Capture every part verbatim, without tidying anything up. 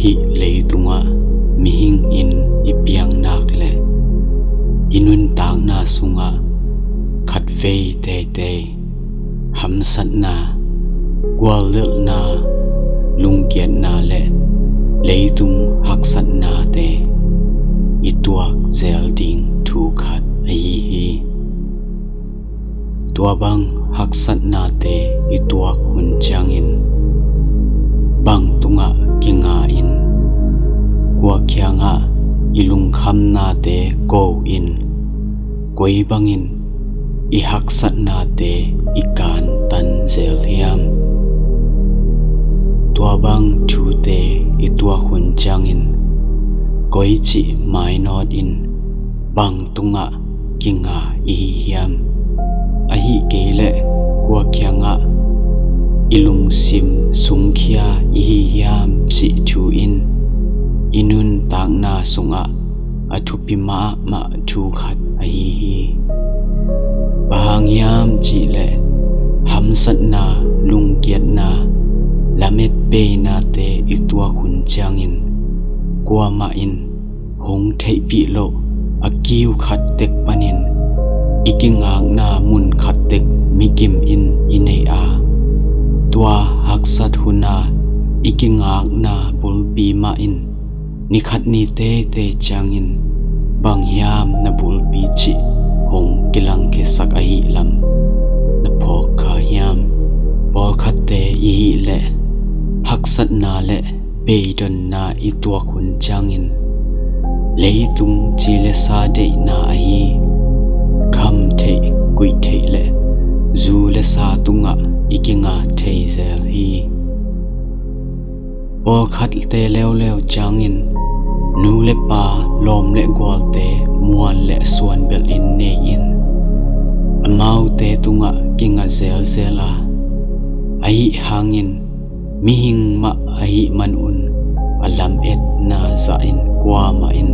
Hih leitungah mihing in i piang nak le i nuntakna sungah khatvei teitei hamsatna, guallelhna, lungkiatna le leitung haksatnate i tuak zel ding thu khat ahi hi. Tua bang haksatnate i tuak hun ciangin bang tungah kinga in, kua kiangah i lungkhamnate ko in, koi bangin i haksatnate i kantan zel hiam? Tua bang thute i tuak hun ciangin koici mainawt in bang tungah kinga i hi hiam? Ahih kei leh kua kiangah i lungsim sungkhia i hi hiam cih thu in i nuntakna sungah a thupi mahmah thu khat ahi hi. Bang hang hiam cih leh hamsatna, lungkiatna, lamet peinate i tuak hun ciangin kuamah in hong theihpih loh a kiu khat tek panin i kingakna mun khat tek mikim in i nei a, tua haksat huna i kingakna bulpi mah in ni khat ni teitei ciangin bang hiam na bulpi cih hong kilangkhiasak ahih lam na phawk kha hiam? Pawlkhatte i hih leh haksatna le beidonna i tuak hun ciangin leitung ci le sa deihna ahi kham theih, guih theih le zu le sa tungah i kinga thei zel hi. Pawlkhatte leuleu ciangin nu le pa, lawm le gualte muan le suan belhin nei-in amaute tungah kinga zelzel a, ahih hangin mihing mah ahih manun a lametna zahin kuamah in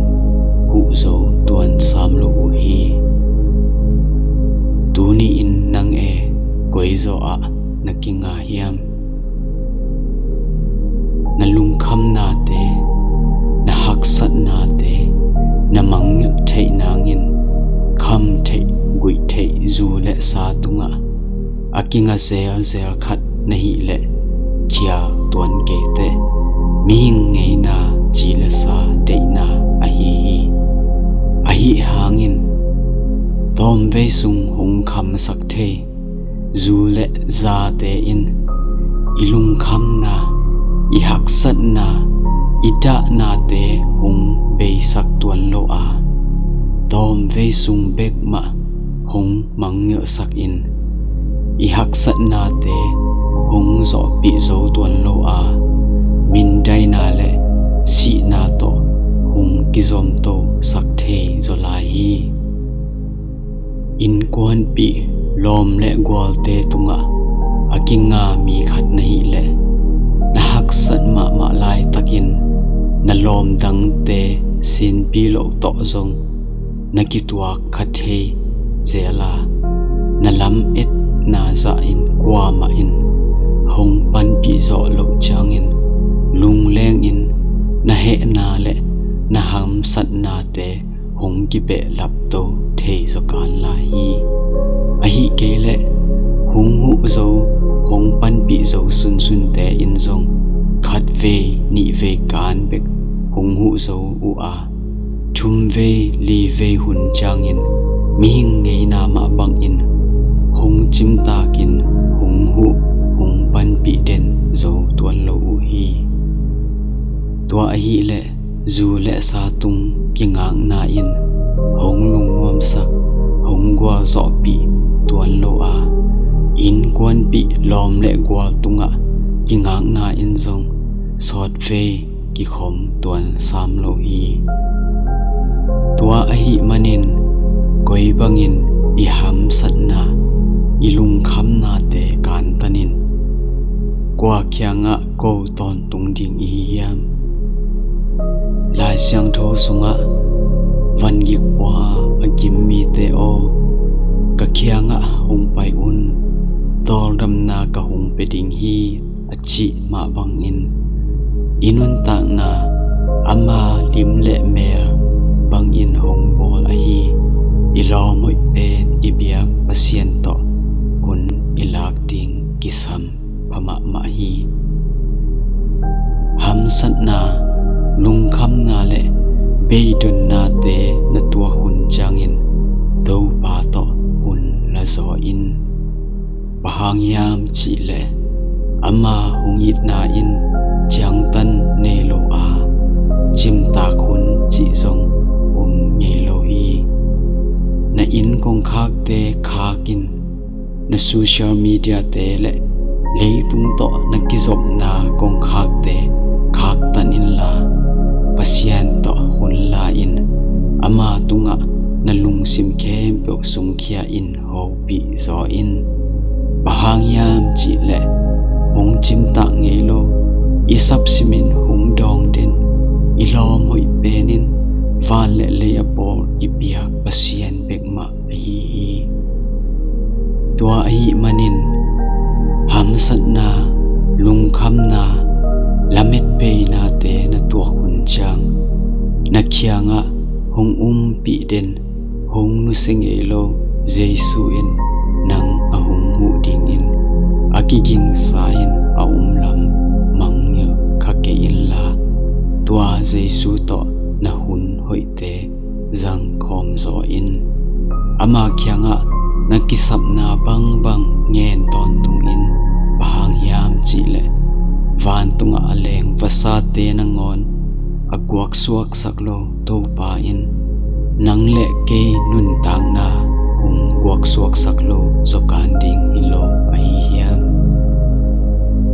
huh zo tuan sam lo uh hi. Tuni-in nang e, koizaw ah na kinga hiam? Na lungkhamnate, na haksatnate na mangngilh theih nangin kham theih, guih theih zu le sa tungah a kinga zelzel khat na hih leh khial tuan kei teh, mihing ngeina ci le sa deihna ahi hi. Ahih hangin tawmvei sung hong khamsak thei zu le zate in i lungkhamna, i haksatna, i dahnate hong beisak tuan lo a, tawmvei sung bek mah hong mangngilhsak in i haksatnate hong zawhpih zo tuan lo a, mindaina le sihna tawh hong kizomtosak thei zaw lai hi. Innkuanpih, lawm le gualte tungah a kinga mi khat na hih leh na haksat mahmah laitakin na lawm dangte sinpi loh tawh zong na kituak kha thei zel a, na lametna zahin kuamah in hong panpih zawh loh ciangin lunglengin na hehna le na hamsatnate hong kibehlap to thei zaw kan lai hi. Ahih kei leh hong huh zo, hong panpih zo sunsunte in zong khatvei nihvei kan bek hong huh zo uh a, thumvei livei hun ciangin mihing ngeina mah bangin hong cimtakin hong huh, hong panpih den zo tuan lo uh hi. Tua ahih leh zu le sa tung kingakna in hong lungnuamsak, hong gualzawhpih tuan lo a, innkuanpih, lawm le gual tungah kingakna in zong sawtvei kikhom tuan sam lo hi. Tua ahih manin koi bangin i hamsatna, i lungkhamnate kantanin kua kiangah ko tawntung ding i hi hiam? Lai Siangtho sungah vangik pua a gim mite aw, ka kiangah hong pai un, tawldamna ka hong pia ding hi, a cih mah bangin I nuntakna ama lim le mel bangin hong bawl ahi i lawm hoih pen i biak Pasian tawh hun i lak ding kisam pha mahmah hi. Hamsatna, lungkhamna le beidonnate na tuak hun ciangin Topa tawh hun la zaw in. Bang hang hiam cihleh ama hong itna in ciangtan nei lo a, cimtak hun cih zong um ngei lo hi. Na inn kongkhakte khak in, na social mediate le leitung tawh na kizopna kongkhakte khaktan inla, Pasian tawh hun la in, ama tungah na lungsim khempeuh sungkhia in hopih zaw in. Bang hang hiam cihleh hong cimtak ngei lo i sapsimin hong dawng den i lawm hoih pen in van le lei a bawl i biak Pasian bek mah ahi hi. Tua ahih manin hamsatna, lungkhamna, lametbeinate na tuak hun ciang na kiangah hong umpih den, hong nusia ngei lo Jesu in nang a hong huh dingin a kigingsa in a um lam mangngilh kha kei inla, tua Jesu tawh na hun hoihte zangkhawm zaw in. Ama kiangah na kisapna bangbang ngen tawntung in. Bang hang hiam cihleh vantungah a leng vasate nangawn a guaksuaksak lo Topa in nang le kei nuntakna hong guaksuaksak lo zaw kan ding hi lo ahi hiam?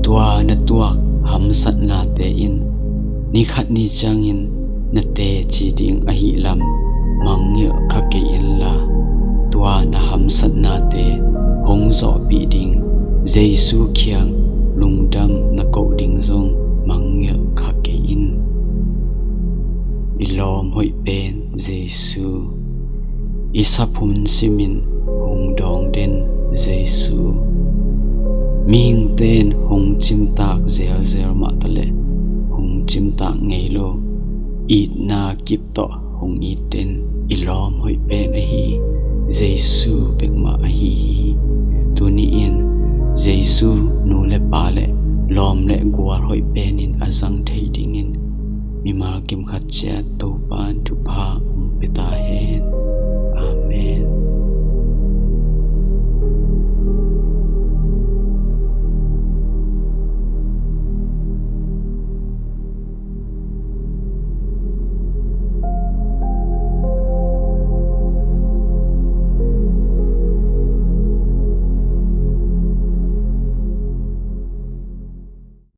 Tua na tuak hamsatnate in ni khat ni ciangin na teci ding ahih lam mangngilh kha kei inla, tua na hamsatnate hong zawhpih ding Jesu kiang lungdam na koh ding zong mangngilh kha kei in. I lawm hoih pen Jesu, i saphum simin hong dawng den Jesu. Mihingte in hong cimtak zelzel mah taleh hong cimtak ngei lo, itna kip tawh hong it den i lawm hoih pen ahi Jesu bek mah ahi hi. Tuni in Jesu nu le pa le lawm le gual hoih pen in a zang thei dingin mimal kim khat ciat Topa in thupha hong pia ta hen.